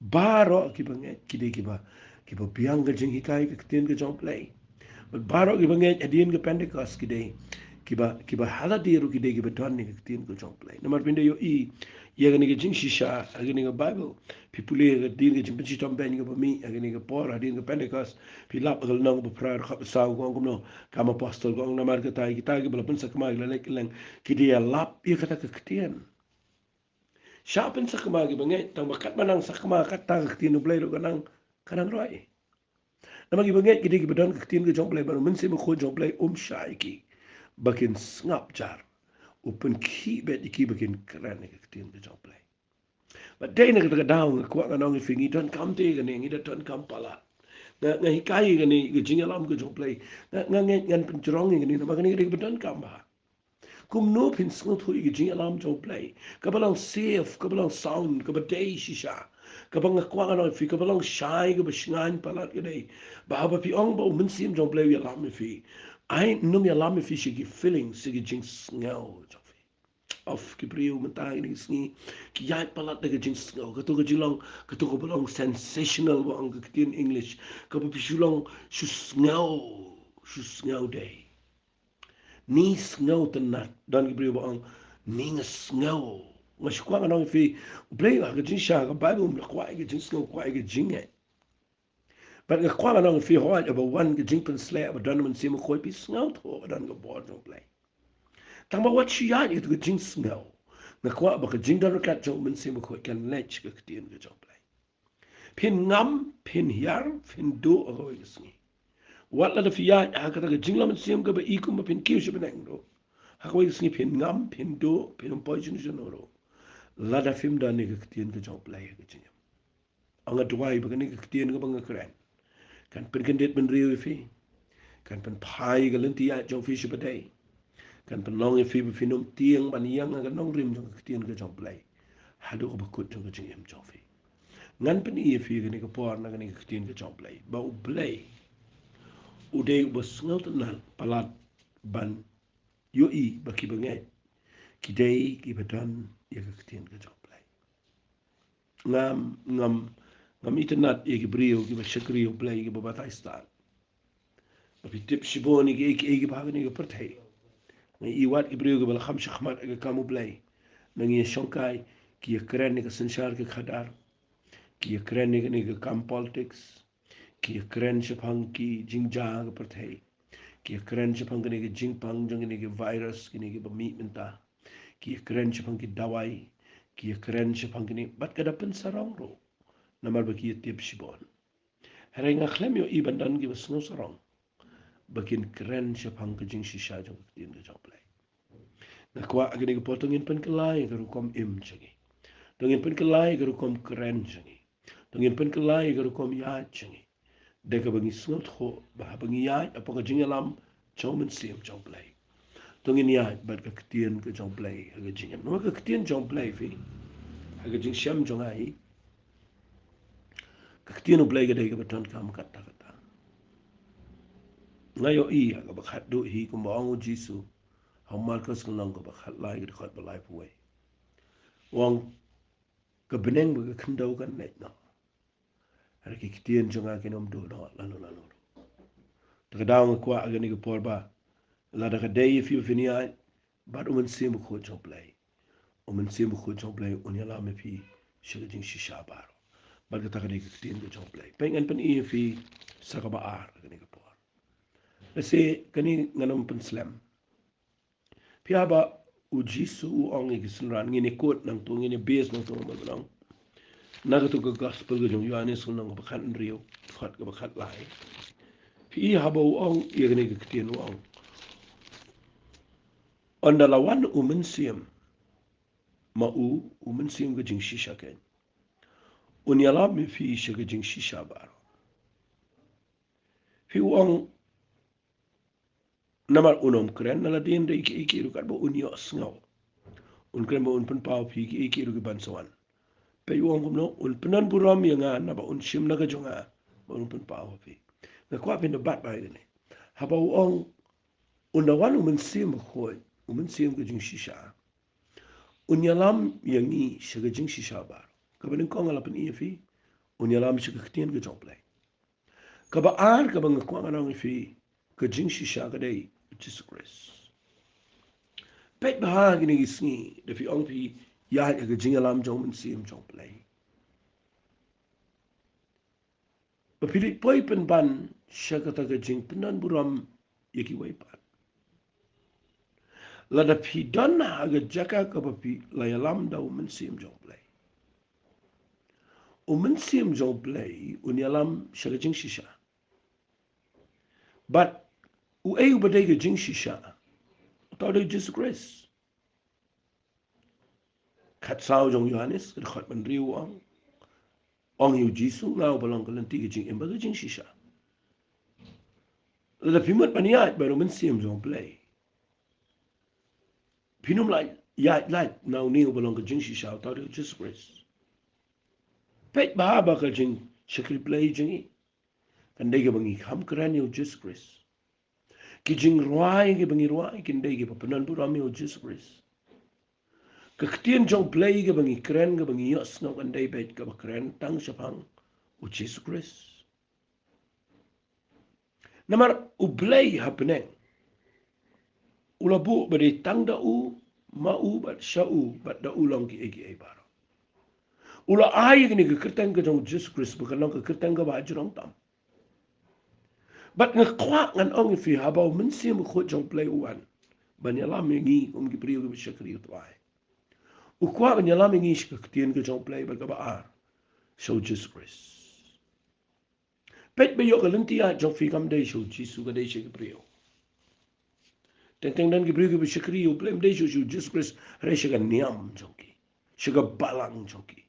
baroh ki bangeit ki dei kiba, kiba biang ka jinghikai ka ktien ka jong U Blei. Bad baroh ki bangeit hadien ka Pentecost ki dei Kiba, kiba ha lade ruh ki dei kiba don ïa ka ktien ka jong U Blei. Namar phin da ïohi ïa kane ka jingshisha ha kane ka Baibl. Phi pule ïa ka dien ka jingpynshitom beiñ kaba mih ha kane ka por, hadien ka Pentekost. Phi lap ha ka lynnong kaba phra, dkhot ba saw, ka ong kumno? Kam apostol ka ong, namar kata kita kiba la pynsakma ki la leit kylleng, ki da ïalap ïa kata ka ktien. Shah pynsakma kiba ngeit, tang ba katba nang sakma, kata ka ktien U Blei ruh ka nang, ka nang roi. Namar kiba ngeit ki dei kiba don ka ktien ka jong U Blei, bad U Mynsiem Bakhuid jong U Blei um shai ïa ki ba kin sngap jar. U pynkhih beit ïa ki ba kin kren ïa ka ktien ka jong U Blei. Bad dei na kata ka daw nga kwah ngan ong ïa phi, ngi donkam te kane, ngi da donkam palat. Nga, nga hikai ïa kane, ka jingïalam ka jong U Blei. Nga, nga ngeit ngan pynjrong ïa kane, namar kane ka dei kaba donkam bha. Kumno phin sngewthuh ïa ka jingïalam jong U Blei, kaba long safe, kaba long sound, kaba dei shisha, kaba nga kwah ngan ong ïa phi, kaba long shai, kaba shngaiñ palat ka dei ba haba phi ong ba U Mynsiem jong U Blei u ïalam ïa phi, ai, un ym ïalam ïa phi sha ki feelings, sha ki jingsngew jong phi. Of, ki briew mynta kine ki sngi ki ïaid palat da ka jingsngew, kato ka jinglong, kato kaba long sensational ba ong ka ktien English, kaba phi shu long shu sngew, shu sngew dei. Ni sngew tynnat, don ki briew ba ong, ni nga sngew. Nga shu kwah ngan ong ïa phi, U Blei ha ka jingshisha ka Baibl um kwah ïa ka jingsngew, kwah ïa ka jingngeit. Bad nga kwah ngan ong ïa phi, hooid, haba wan ka jingpynsleh, haba don U Mynsiem Bakhuid, phi sngewthuh ba don ka bor jong U Blei. Tang ba wat shu ïaid ïa ka jingsngew, nga kwah ba ka jingdon ryngkat jong U Mynsiem Bakhuid kan leit sha ka ktien ka jong U Blei. Phin ngam, phin hiar, phin duh ha kawei ka sngi. Wat lada phi ïaid ha kata ka jinglong mynsiem kaba i kumba phin kiew sha bneng ruh, ha kawei ka sngi phin ngam, phin duh, phin ym poi shuh shuh ruh, lada phim don ïa ka ktien ka jong U Blei ha ka jingim. Nga duwai ba kane ka ktien kaba nga kren kan pynkyndit bynriew ïa phi, kan pynphai ïa ka lynti ïaid jong phi sha ba dei, kan pynlong ïa phi ba phin ym tieng ban ïeng ha ka nongrim jong ka ktien ka jong U Blei haduh kaba kut jong ka jingim jong phi. Ngan pyni ïa phi kane ka por na kane ka ktien ka jong U Blei, ba U Blei u dei uba sngewtynnat palat ban ïohi ba kiba ngeit ki dei kiba don ïa ka ktien ka jong U Blei. Ngam, ngam, ngam itynnat ïa ki briew kiba shakri ïa U Blei, kiba batai stad. Ba phi tip shibun ïa kiei kiei kiba ha kane ka pyrthei. Nga i wat ki briew kiba la kham shakhmat ha ka kam U Blei, ngi ïa shongkai, ki ïa kren ïa ka synshar ka khadar, ki ïa kren ïa kane ka kam politics, ki ïa kren shaphang ki jingjia ka pyrthei, ki ïa kren shaphang kane ka jingpang jong kine ki virus, kine kiba mih mynta, ki ïa kren shaphang ki dawai, ki ïa kren shaphang kine, bad ka da pynsarong ruh, namar ba ki ïa tip shibun. Hynrei nga khlem ïohi ban don kiba sngewsarong ba kin kren shaphang ka jingshisha jong ka ktien ka jong U Blei. Nga kwah ha kane ka por to ngin pynkylla ïa ka rukom im jong ngi, to ngin pynkylla ïa ka rukom kren jong ngi, to ngin pynkylla ïa ka rukom ïaid jong ngi, da kaba ngi sngewthuh ba haba ngi ïaid hapoh ka jingïalam jong U Mynsiem jong U Blei, to ngin ïaid bad ka ktien ka jong U Blei ha ka jingim. Namar ka ktien jong U Blei, phi, ha ka jingshem jong nga hi, ka ktien U Blei ka dei kaba donkam katta katta. Nga ïohi ha kaba khatduh hi kumba ong U Jisu ha u Markos ka lynnong kaba khatlai, ka dkhot ba laiphew wei. U ong, ka bneng bad ka khyndew kan leit noh, hynrei ki ktien jong nga kin ym duh noh lano lano ruh. Te ka daw nga kwah ha kane ka por ba lada ka dei ïa phi ba phin ïaid bad U Mynsiem Bakhuid jong U Blei, U Mynsiem Bakhuid jong U Blei un ïalam ïa phi sha ka jingshisha baroh. Bad kata ka dei ka ktien ka jong U Blei. Peit, ngan pyni ïa phi sa kaba ar ha kane ka por. Lehse kane ngan ym pynslem. Phi, haba U Jisu u ong ïa ki synran, ngin ïa quote nangto, ngin ïa base nangto, namar ba nang na kato ka gospel ka jong u Ïoannis, lynnong kaba khathynriew, dkhot kaba khatlai. Phi, haba u ong ïa kane ka ktien, u ong, ynda la wan U Mynsiem, ma u, U Mynsiem ka jingshisha keiñ, un ïalam ïa phi sha ka jingshisha baroh. Phi, u ong, namar un ym kren na lade hynrei kiei kiei ruh katba un ïohsngew. Un kren ba un pynpaw phi kiei kiei ruh kiban sa wan. Peit, u ong kumno, un pyndonburom ïa nga naba un shim na ka jong nga, ba un pynpaw ha phi. Nga kwah phin da bat bha ïa kane. Haba u ong, ynda wan U Mynsiem Bakhuid, U Mynsiem ka jingshisha, un ïalam ïa ngi sha ka jingshisha baroh. Kaba nyngkong nga la pyni ïa phi, un ïalam sha ka ktien ka jong U Blei. Kaba ar kaba nga kwah ngan ong ïa phi, ka jingshisha ka dei U Jisu Khrist. Peit bha ha kine ki sngi, da phi ong phi ïaid ha ka jingïalam jong u Mynsiem jong u Blei. Ba phi leit poi pynban sha kata ka jingpyndonburom ïa kiwei pat. Lada phi don ha ka jaka kaba phi la ïalam da u Mynsiem jong u Blei, u Mynsiem jong u Blei un ïalam sha ka jingshisha. Bad uei uba dei ka jingshisha? Uta u dei u Jisu Khrist. Khatsaw jong u Ïoannis, ka dkhot ba hynriew u ong. Ong ïa u Jisu, nga uba long ka lynti, ka jingim bad ka jingshisha. Lada phi mut ban ïaid bad u Mynsiem jong u Blei, phin ym lah ïaid lait na une uba long ka jingshisha, uta u dei u Jisu Khrist. Peit bha ba ka jingshakri Blei jong ngi kan dei kaba ngi kham kren ïa u Jisu Khrist. Ki jingrwai kiba ngi rwai kin dei kiba pynonburom ïa u Jisu Khrist. Ka ktien jong u Blei kaba ngi kren, kaba ngi ïohsngew kan dei beit kaba kren tang shaphang u Jisu Khrist. Namar u Blei ha bneng u la buh ba dei tang da u, ma u bad sha u bad da u long kiei kiei baroh. U la ai ïa kane ka kyrteng ka jong u Jisu Khrist ba kan long ka kyrteng kaba hajrong tam. Bad nga kwah ngan ong ïa phi, haba u Mynsiem Bakhuid jong u Blei u wan ban ïalam ïa ngi kum ki briew kiba shakri, u trai, u kwah ban ïalam ïa ngi sha ka ktien ka jong u Blei bad kaba ar, sha u Jisu Khrist. Peit ba ïoh ka lynti ïaid jong phi kam dei sha u Jisu, ka dei sha ki briew. Teng teng don ki briew kiba shakri ïa u Blei, ym dei sha u Jisu Khrist, hynrei sha ka niam jong ki, sha ka balang jong ki.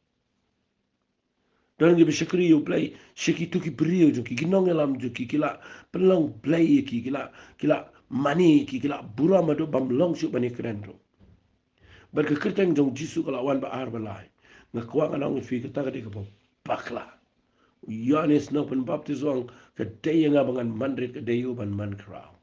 Don kiba shakri ïa u Blei sha kito ki briew jong ki, ki nongïalam jong ki, ki la pynlong blei ïa ki, ki la, ki la mane ïa ki, ki la burom haduh bym long shuh ban ïakren ruh. Bad ka kyrteng jong u Jisu ka la wan ba ar ba lai. Nga kwah ngan ong ïa phi, kata ka dei kaba bakla. U Ïoannis Nongpynbaptis u ong, ka dei ïa nga ba ngan man rit, ka dei ïa u ban man khraw.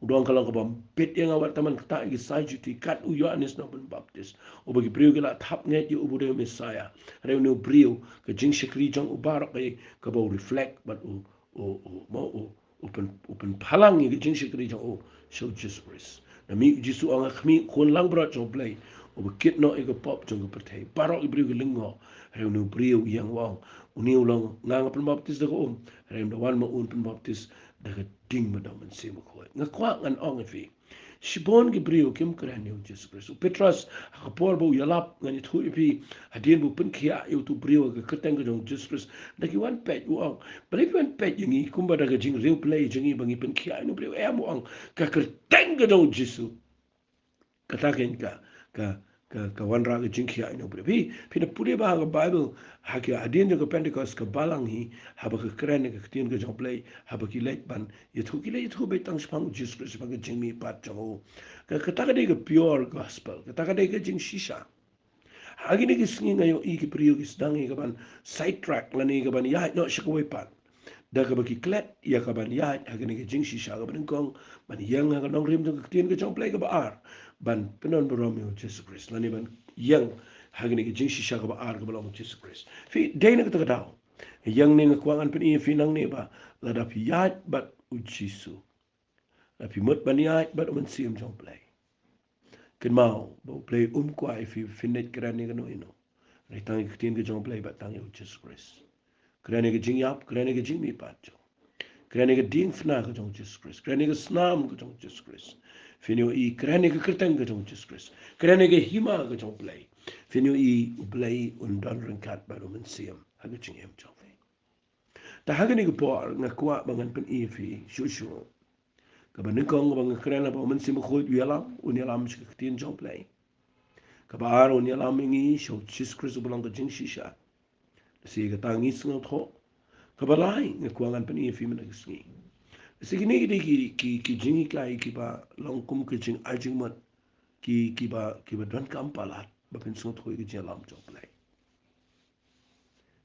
U ong, ka long kaba bit ïa nga wat tang ban ktah ïa ki sai juti kat u Ïoannis Nongpynbaptis, uba ki briew ki la thap ngeit ïa u ba u dei u Messaïah. Hynrei une u briew, ka jingshakri jong u baroh ka dei kaba u reflect bad u, u, u, mo, u, u pyn, u pynphalang ïa ka jingshakri jong u sha u Jisu Khrist. Na mih u Jisu u ong, ha khmih u Khun Langbrot jong u Blei, uba kit noh ïa ka pop jong ka pyrthei. Baroh ki briew ki lyngngoh. Hynrei une u briew u ïeng u ong, une u long, nga nga pynbaptis da ka um, hynrei ym da wan ma u, un pynbaptis da ka ding bad da u Mynsiem Bakhuid. Nga kwah ngan ong ïa phi, shibun ki briew kim kren ïa u Jisu Khrist. U Petros, ha ka por ba u ïalap, ngan ïathuh ïa phi, hadien ba u pynkhiah ïa uto u briew ha ka kyrteng ka jong u Jisu Khrist, da ki wan peit, u ong, balei phi wan peit ïa ngi? Kumba da ka jingriewblei jong ngi ba ngi pynkhiah ïa une u briew? Em, u ong, ka kyrteng ka jong u Jisu. Kata kein ka, ka, ka, ka wanrah ka jingkhiah ïa une u briew. Phi, phin da pule bha ha ka Baibl, ha ki hadien jong ka Pentekost, ka balang hi, haba ka kren ïa ka ktien ka jong u Blei, haba ki leit ban ïathuh, ki leit ïathuh beit tang shaphang u Jisu Khrist, shaphang ka jingmihpat jong u. Ka, kata ka dei ka pure gospel, kata ka dei ka jingshisha. Ha kine ki sngi nga ïohi ki briew ki sdang ïa ka ban sidetrack lane ka ban ïaid noh sha kawei pat, da kaba ki klet ïa ka ban ïaid ha kane ka jingshisha kaba nyngkong, ban ïeng ha ka nongrim jong ka ktien ka jong u Blei kaba ar, ban pynonburom ïa u Jisu Khrist, lane ban ïeng ha kane ka jingshisha kaba ar kaba long u Jisu Khrist. Phi, dei na kata ka daw, ïeng ne, nga kwah ngan pyni ïa phi nangne ba lada phi ïaid bad u Jisu, lada phi mut ban ïaid bad u Mynsiem jong u Blei, kynmaw ba u Blei um kwah ïa phi phin leit kren ïa kano kano, hynrei tang ïa ka ktien ka jong u Blei bad tang ïa u Jisu Khrist. Kren ïa ka jingïap, kren ïa ka jingmihpat jong u, kren ïa ka diengphna ka jong u Jisu Khrist, kren ïa ka snam ka jong u Jisu Khrist. Phin ïohi, kren ïa ka kyrteng ka jong u Jisu Khrist, kren ïa ka hima ka jong u Blei. Phin ïohi, u Blei un don ryngkat bad u Mynsiem ha ka jingim jong phi. Te ha kane ka por nga kwah ba ngan pyni ïa phi shuh shuh. Kaba nyngkong kaba nga kren, haba u Mynsiem Bakhuid u ïalam, un ïalam sha ka ktien jong u Blei. Kaba ar, un ïalam ïa ngi sha u Jisu Khrist uba long ka jingshisha. Lehse kata ngi sngewthuh. Kaba lai nga kwah ngan pyni ïa phi mynta ka sngi, lehse kine ki dei ki, ki, ki jinghikai kiba long kum ka jingai jingmut, ki, kiba, kiba donkam palat ba phin sngewthuh ïa ka jingïalam jong u Blei.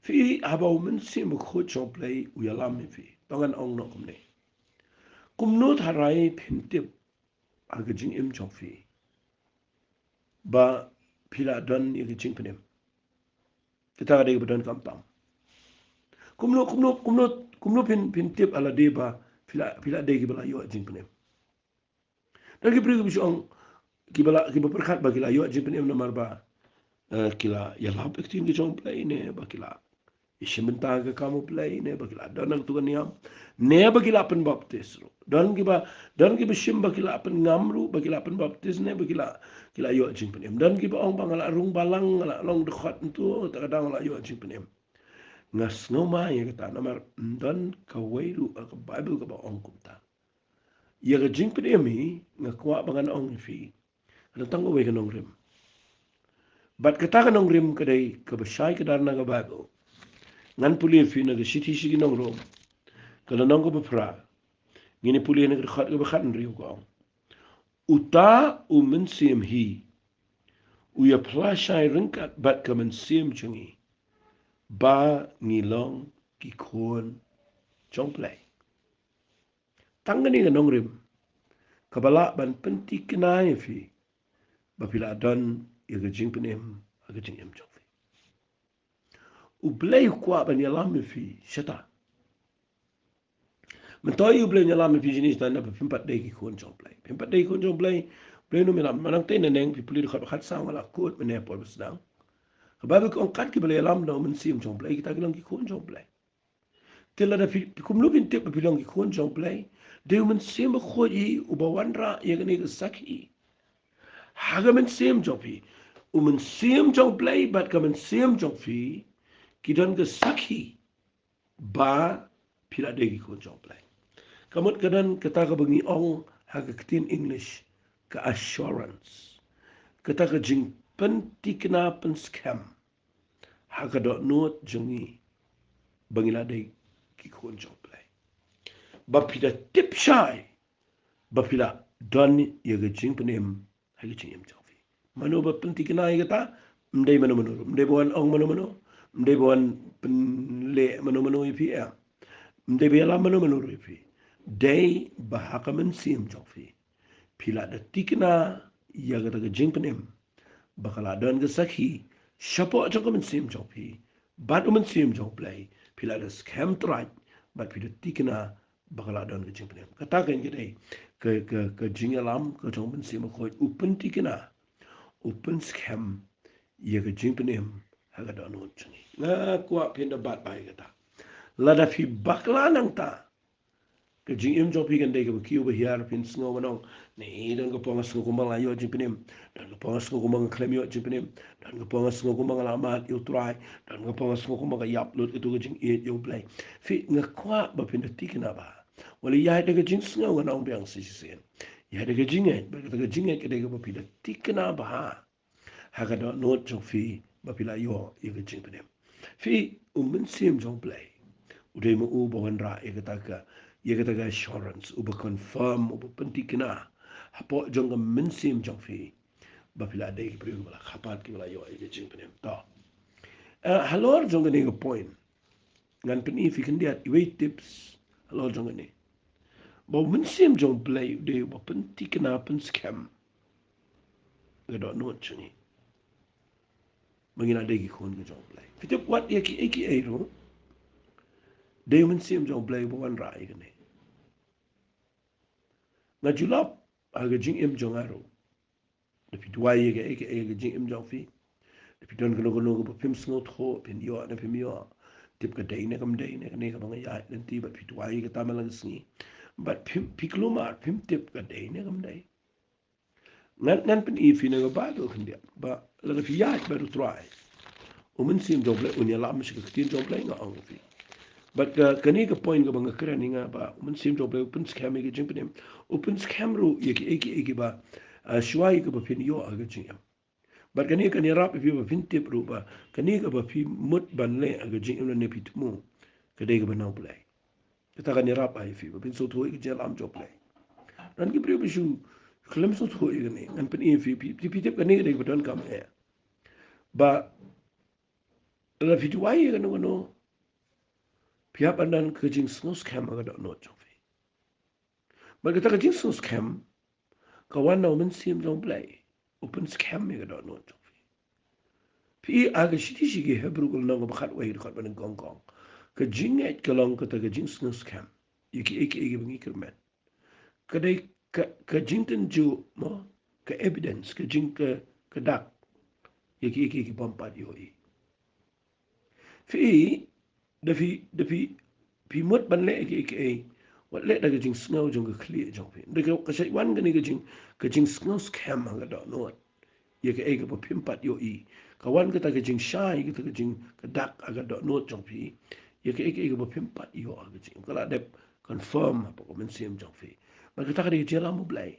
Phi, haba u Mynsiem Bakhuid jong u Blei u ïalam ïa phi, to ngan ong noh kumne. Kumno tharai phin tip ha ka jingim jong phi ba phi la don ïa ka jingpynim? Kata ka dei kaba donkam tam. Kumno, kumno, kumno, kumno phin, phin tip ha lade ba phi la, phi la dei kiba la ïoh jingpynim? Don ki briew kiba shu ong, kiba la, kiba pyrkhat ba ki la ïoh jingpynim namar ba, eh, ki la ïalap ïa ka ktien ka jong U Blei ne ba ki la ïashim bynta ka kam U Blei ne ba ki la don ha kato ka niam ne ba ki la pynbaptis ruh. Don kiba, don kiba shim ba ki la pynngam ruh, ba ki la pynbaptis ne ba ki la, ki la ïoh jingpynim. Don kiba ong ba nga la rung balang, nga la long dkhot, hynrei kata ka daw nga la ïoh jingpynim. Nga sngewmai ïa kata namar ym don kawei ruh ha ka Baibl kaba ong kumta. Ïa ka jingpynim hi nga kwah ba ngan ong ïa phi, ka don tang kawei ka nongrim. Bad kata ka nongrim ka dei kaba shai kdar na ka Baibl. Ngan pule ïa phi na ka shithi sha ki nong Rom, ka lynnong kaba phra. Ngin ïa pule na ka dkhot kaba khathynriew, ka ong: Uta U Mynsiem hi u ïaphla shai ryngkat bad ka mynsiem jong ngi ba ngi long ki khun jong U Blei. Tang kane ka nongrim kaba lah ban pynthikna ïa phi ba phi la don ïa ka jingpynim ha ka jingim jong phi. U Blei u kwah ban ïalam ïa phi shata. Mynta U Blei un ïalam ïa phi shane shata naba phim pat dei ki khun jong U Blei. Phim pat dei ki khun jong U Blei. U Blei un ym ïalam. Mynta te na neng phi pule dkhot ba khatsaw, nga la kut mynne por ba sdang. Ka Baibl ka ong kat kiba la ïalam da U Mynsiem jong U Blei kita ki long ki khun jong U Blei. Te lada phi, phi kumno phin tip ba phi long ki khun jong U Blei? Dei U Mynsiem Bakhuid hi uba wanrah ïa kane ka sakhi. Ha ka mynsiem jong phi, U Mynsiem jong U Blei bad ka mynsiem jong phi ki don ka sakhi ba phi la dei ki khun jong U Blei. Ka mut ka don kata kaba ngi ong ha ka ktien English ka assurance, kata ka jingpynthikna pynskhem ha ka dohnud jong ngi ba ngi la dei ki khun jong U Blei. Ba phi da tip shai ba phi la don ïa ka jingpynim ha ka jingim jong phi. Mano ba pynthikna ïa kata? Ym dei mano mano ruh. Ym dei ba wan ong mano mano. Ym dei ba wan pynleh mano mano ïa phi, em. Ym dei ba ïalam mano mano ruh ïa phi. Dei ba ha ka mynsiem jong phi phi la da thikna ïa kata ka jingpynim ba ka la don ka sakhi shapoh jong ka mynsiem jong phi bad U Mynsiem jong U Blei. Phi la da skhem trai bad phi da thikna ba ka la don ka jingpynim. Kata ka dei ka, ka, ka jingïalam ka jong U Mynsiem Bakhuid, u pynthikna, u pynskhem ïa ka jingpynim ha ka dohnud jong ngi. Nga kwah phin da bat bha ïa kata. Lada phi bakla nangta, ka jingim jong phi kan dei kaba kiew ba hiar, phin sngew ban ong, ne, don ka por nga sngew kumba nga la ïoh jingpynim, don ka por nga sngew kumba nga khlem ïoh jingpynim, don ka por nga sngew kumba nga la mad ïa U Trai, don ka por nga sngew kumba nga ïap lut ïa kato ka jingïeit ïa U Blei. Phi, nga kwah ba phin da thikna bha. Wat la ïaid da ka jingsngew, ngan ong biang shisien. Ïaid da ka jingngeit, bad kata ka jingngeit ka dei kaba phi da thikna bha ha ka dohnud jong phi ba phi la ïoh ïa ka jingpynim. Phi, U Mynsiem jong U Blei u dei ma u ba wanrah ïa kata ka, ïa kata ka assurance, uba confirm, uba pynthikna hapoh jong ka mynsiem jong phi ba phi la dei ki briew kiba la kyrpad, kiba la ïoh ïa ka jingpynim. To. Eh, halor jong kane ka point, ngan pyni ïa phi khyndiat iwei i tips halor jong kane. Ba U Mynsiem jong U Blei u dei uba pynthikna pynskhem ha ka dohnud jong ngi ba ngi la dei ki khun ka jong U Blei. Phi tip, wat ïa kiei kiei ruh, dei U Mynsiem jong U Blei uba wanrah ïa kane. Nga ju lap ha ka jingim jong nga ruh. Da phi duwai ïa kaei kaei ha ka jingim jong phi, da phi don kano kano kaba phim sngewthuh, phin ïoh ne phim ïoh, tip ka dei ne kam dei ne kane kaba nga ïaid lynti, bad phi duwai ïa kata man la ka sngi, bad phim, phi kulmar, phim tip ka dei ne kam dei. Ngan, ngan pyni ïa phi na ka Baibl khyndiat ba lada phi ïaid bad U Trai, U Mynsiem jong U Blei un ïalam sha ka ktien jong U Blei, nga ong ïa phi. Bad ka, kane ka point kaba nga kren ïa nga ba U Mynsiem jong U Blei u pynskhem ïa ka jingpynim, u pynskhem ruh ïa kiei kiei kiba, ah, shuwa ïa kaba phin ïoh ha ka jingim. Bad kane kan ïarap ïa phi ba phin tip ruh ba kane kaba phi mut ban leh ha ka jingim lane phi thmu, ka dei kaba na U Blei. Kata kan ïarap ïa phi ba phin sngewthuh ïa ka jingïalam jong U Blei. Don ki briew ba shu khlem sngewthuh ïa kane, ngan pyni ïa phi, phi, phi tip kane ka dei kaba donkam eh. Ba lada phi duwai ïa kano kano, phi hap ban don ka jingsngewskhem ha ka dohnud jong phi. Bad kata ka jingsngewskhem ka wan na U Mynsiem jong U Blei, u pynskhem ïa ka dohnud jong phi. Phi ïohi ha ka shithi sha ki Hebru ka lynnong kaba khatwei, dkhot ba nyngkong ka ong, ka jingngeit ka long kata ka jingsngewskhem ïa kiei kiei kiba ngi kyrmen. Ka dei ka, ka jingtynjuh mo, ka evidence, ka jing ka, ka dak ïa kiei kiei ki bym pat ïohi. Phi, da phi, da phi, phi mut ban leh kiei kiei, wat leh da ka jingsngew jong ka khlieh jong phi. Da ka, ka shait wan kane ka jing, ka jingsngew skhem ha ka dohnud ïa kaei kaba phim pat ïohi. Ka wan kata ka jingshai, kata ka jing, ka dak ha ka dohnud jong phi ïa kaei kaei kaba phim pat ïoh ha ka jing, ka la dep confirm hapoh ka mynsiem jong phi. Bad kata ka dei ka jingïalam U Blei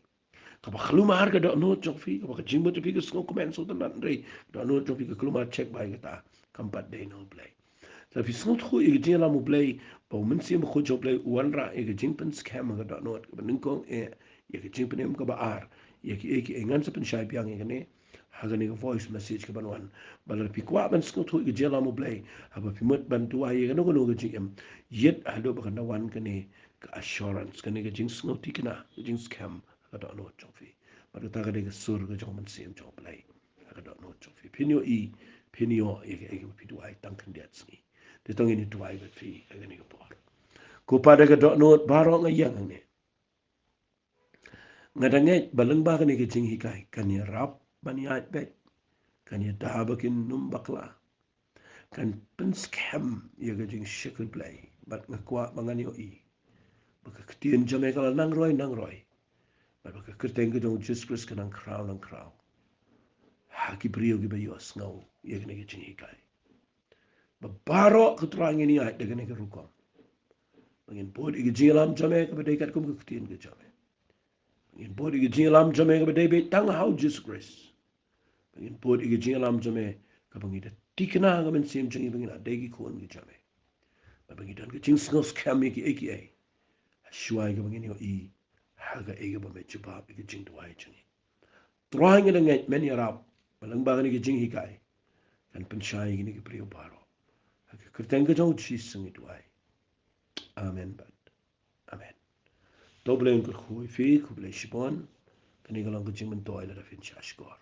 kaba khlumar ka dohnud jong phi, kaba ka jingmut jong phi ka sngewkmen sngewtynnad, hynrei ka dohnud jong phi ka khlumar check ba ïa kata kam pat dei na U Blei. Te phi sngewthuh ïa ka jingïalam U Blei, ba U Mynsiem Bakhuid jong U Blei u wanrah ïa ka jingpynskhem ha ka dohnud kaba nyngkong, eh, ïa ka jingpynim kaba ar, ïa kiei kiei. Ngan sa pynshai biang ïa kane ha kane ka voice message kaban wan. Bad lada phi kwah ban sngewthuh ïa ka jingïalam U Blei, haba phi mut ban duwai ïa kano kano ka jingim, ïit haduh ba kan da wan kane ka assurance, kane ka jingsngewthikna, ka jingskhem ha ka dohnud jong phi. Bad kata ka dei ka sur ka jong U Mynsiem jong U Blei ha ka dohnud jong phi. Phin ïohi, phin ïoh ïa kaei kaba phi duwai tang khyndiat sngi. Te to ngin ïa duwai bad phi ha kane ka por. Ko Pa, da ka dohnud baroh nga ïeng hangne. Nga da ngeit ba lyngba kane ka jinghikai kan ïarap ban ïaid beit, kan ïada ba kin ym bakla, kan pynskhem ïa ka jingshakri Blei. Bad nga kwah ba ngan ïohi ba ka ktien jong me ka la nang roi nang roi, bad ba ka kyrteng ka jong U Jisu Khrist ka nang khraw nang khraw ha ki briew kiba ïohsngew ïa kane ka jinghikai. Ba baroh, ko Trai, ngin ïaid da kane ka rukom, ba ngin bud ïa ka jingïalam jong me kaba dei katkum ka ktien ka jong me. Ba ngin bud ïa ka jingïalam jong me kaba dei beit tang ha U Jisu Khrist. Ba ngin bud ïa ka jingïalam jong me kaba ngi da thikna ha ka mynsiem jong ngi ba ngi la dei ki khun ka jong me. Ba ngin don ka jingsngewskhem ïa kiei kiei, ha shuwa kaba ngin ïohi ha kaei kaba me jubab ïa ka jingduwai jong ngi. Trai, nga da ngeit men ïarap ba lyngba kane ka jinghikai kan pynshai ïa kine ki briew baroh. Ha ka kyrteng ka jong U Jisu ngi duwai. Amen bad amen. To U Blei un kyrkhu ïa phi, khublei shibun. Kane ka long ka jingmyntoi lada phin shah shkor.